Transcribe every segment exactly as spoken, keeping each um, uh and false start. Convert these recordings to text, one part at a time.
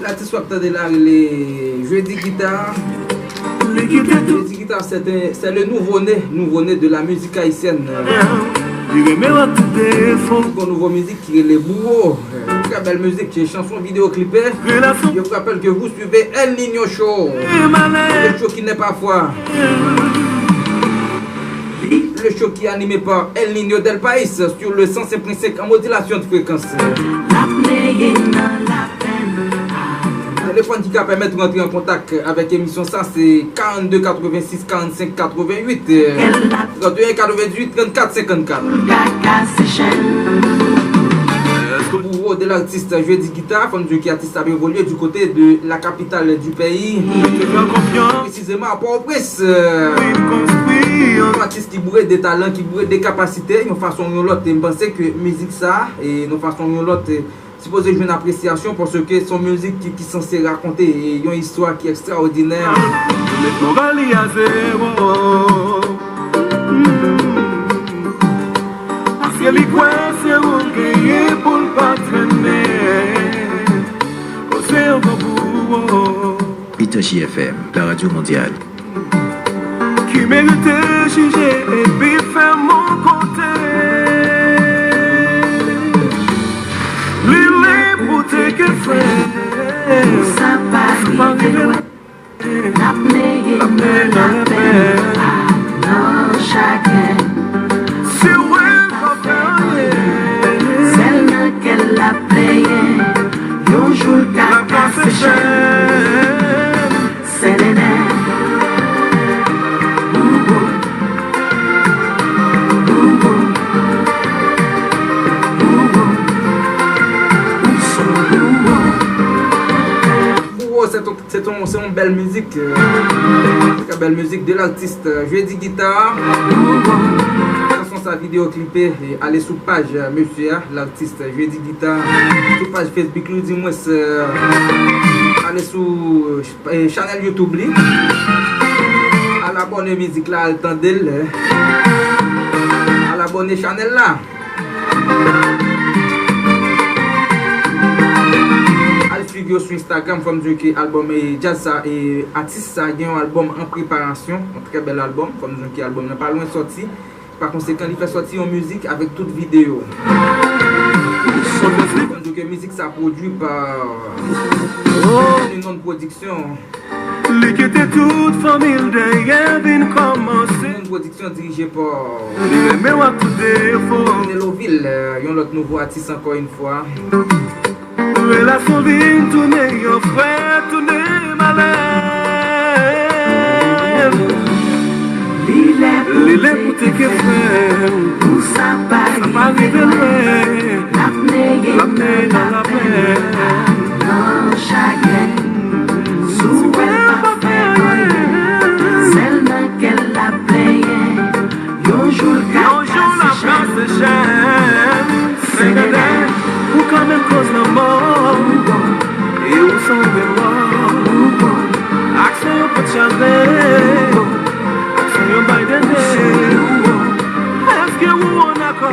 Latis w ap tande la rele Jeudy Guitar. Jeudy Guitar, c'est un- c'est le nouveau-né, nouveau-né de la musique haïtienne. Li gen nouvo mizik ki rele Bouro. Très belle musique, c'est chanson vidéoclipée. Je vous rappelle que vous suivez El Niño Show. Le show qui n'est pas froid. Le show qui est animé par El Niño del País sur le cent cinq point cinq en modulation de fréquence. Telefòn ki ka pèmèt ou antre an kontak avèk emisyon sa, se quarante-deux quatre-vingt-six quarante-cinq quatre-vingt-huit, euh, trente et un quatre-vingt-huit trente-quatre cinquante-quatre. Bouro de l'artiste Jeudy Guitar, fò n di ke atis la ap evolye du côté de la capitale du pays. Presizeman a Pòtoprens. Euh, yon atis ki boure de talan, ki boure de kapasite, yon fason ou yon lòt, e m panse ke mizik sa, e yon fason ou yon lòt, e sipoze jwenn apresyasyon, paske se yon mizik ki, ki sanse rakonte, e, yon istwa ki ekstraòdinè. Met moral li a zewo. Paske li kwè se ou l genyen pou l pa trennen. Oseyan pou ou. Itachi F M, la radio mondiale. Ki merite jije epi fè mon kote. Li lè pou teke frè. Sa pa rive lwen. N ap neye nan lapè, pa nan chagrè. Si w wè l pa fè anyen, sèl nan kè l ap plenyen. Yon jou l ka kase chèn. Sèlèlè. Bouro. Bouro. Bouro. Ou son Bouro. Bouro, se ton, se ton, se yon bèl mizik, euh, très belle musique de l'artiste, euh, Jeudy Guitar. Chanson sa videyo klipe, e ale sou paj, euh, mesye a, l'artiste Jeudy Guitar. Sou paj Facebook li, dimwens, euh, ale sou, euh, e, chanèl YouTube li. Al abòne mizik la, al tande l. Al abòne chanèl la. Al swiv yo sou Instagram, fò m di ke albòm, e, djaz sa, e, atis sa gen yon albòm an preparasyon, yon trè bèl albòm, fò m di ke albòm nan pa lwen sòti. Pa konsekan, li fè sòti yon mizik avèk tout videyo. Fò m di ke mizik sa pwodui pa Lennon Production. Li kite tout fanmi l dèyè vin kòmanse. Lennon Production dirije pa Li renmen w ak tout defo. Nelo Vil, yon lòt nouvo atis ankò yon fwa. Relasyon vin tounen yon frè, tounen malè. Li lè pou teke frè w. Pou sa pa rive lwen. L ap neye nan lapè, pa nan chagrè. Si w wè l pa fè anyen, sèl nan kè l ap plenyen. Yon jou l ka kase chèn. Sèlèlè, ou ka menm koz lanmò. E ou son remò. Aksyon yo pot chale. Aksyon yo bay dede. Èske ou an akò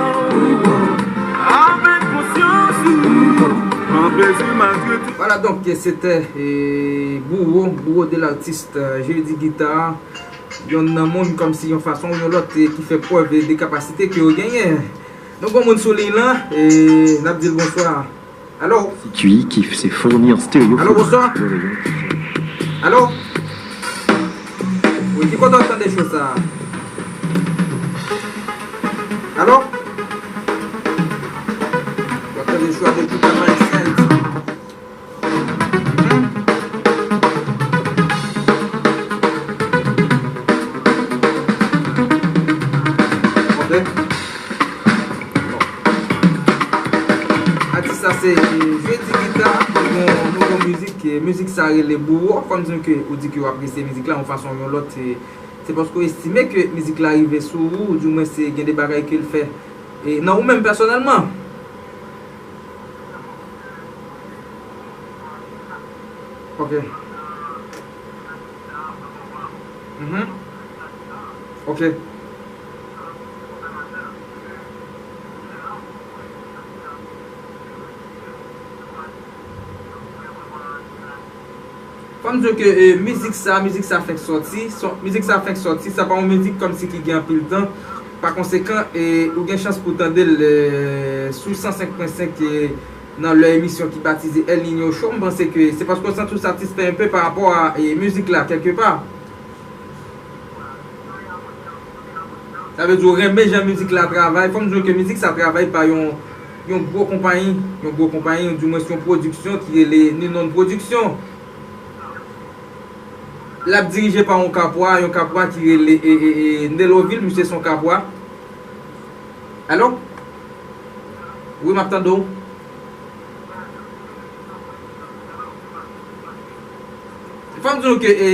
avèk konsyans ou? An plezi maltrete. Voilà, donc, c'était, euh, Bouro, Bouro de l'artiste, euh, Jeudy Guitar. Yonn nan moun kòmsi yon fason ou yon lòt, eh, ki fè prèv de kapasite ke yo genyen. Nou gon moun sou liy lan, e n ap di l bonswa. Alo? Sitwi ki se founi an stereo. Alo, bonswa. Alo? Wi, ki kote w ap tande cho sa a? Alo? W ap tande cho a depi Kamarèk Sent. Ok. Bon. Atis sa se Jeudy Guitar, nou gon nouvo mizik, e mizik sa rele Bouro. Fò m di w ke ou di ke w apresye mizik la yon fason ou yon lòt, se, se paske w estime ke mizik la rive sou ou, ou di mwen se gen de bagay ke l fè, e nan ou menm pèsonèlman. Ok. Mhm. Ok. Fò m di w ke e, mizik sa, mizik sa fenk sòti. Son, mizik sa fenk sòti, sa pa yon mizik kòmsi ki gen anpil tan. Pa konsekan, e, ou gen chans pou tande l e, sou san senk pwen senk e, nan lè emisyon ki batize El Niño Show. M panse ke se paske w santi w satisfè enpe pa rapò a e, mizik la, kèlkepa. Sa vle di w renmen jan mizik la travay. Fò m di w ke mizik sa travay pa yon, yon gwo konpayi, yon gwo konpayi, ou dimwens yon pwodiksyon ki rele Ninon Production. L ap dirije pa yon kapwa, yon kapwa ki rele e, e, e, Nelovil, misye se yon kapwa. Alo? Wi, m ap tande w. Fò m di nou ke e,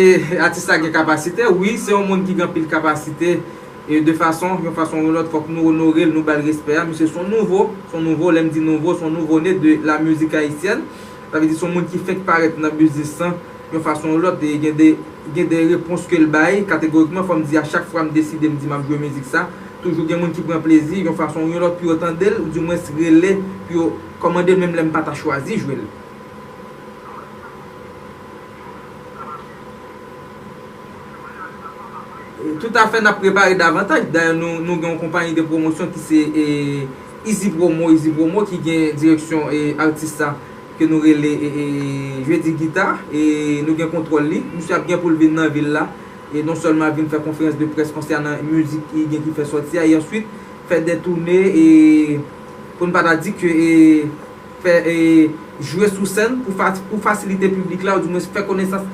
atis la gen kapasite, wi, se yon moun ki gen anpil kapasite. E de fason, yon fason ou yon lòt, fòk nou onore l, nou ba l respè a. Misye se yon nouvo, se yon nouvo, lè m di nouvo, se yon nouvo ne de la mizik ayisyèn. Sa vle di se yon moun ki fenk parèt nan biznis lan, yon fason ou lòt, e gen de, gen de repons ke l bay, kategorikman, fò m di a chak fwa m deside m di m ap jwe mizik sa, toujou gen moun ki pran plezi, yon fason ou yon lòt, pou yo tande l, ou dimwens rele, pou yo kòmande l, menm lè m pa ta chwazi jwe l. Toutafè, n ap prepare davantaj. Dayè, nou, nou gen yon konpayi de pwomosyon ki se e, Easy Promo, Easy Promo, ki gen direksyon e, atis sa ke nou rele e, e, Jedi Gita. E nou gen kontwòl li. Misye ap gen pou l vin nan vil la. E non sèlman vin fè konferans de près konsènan mizik ki gen ki fè sòti a, e answit fè de toune e, pou n pa ta di ke e, fè e, jwe sou sèn pou, fa, pou fasilite piblik la, ou dimwens fè konesans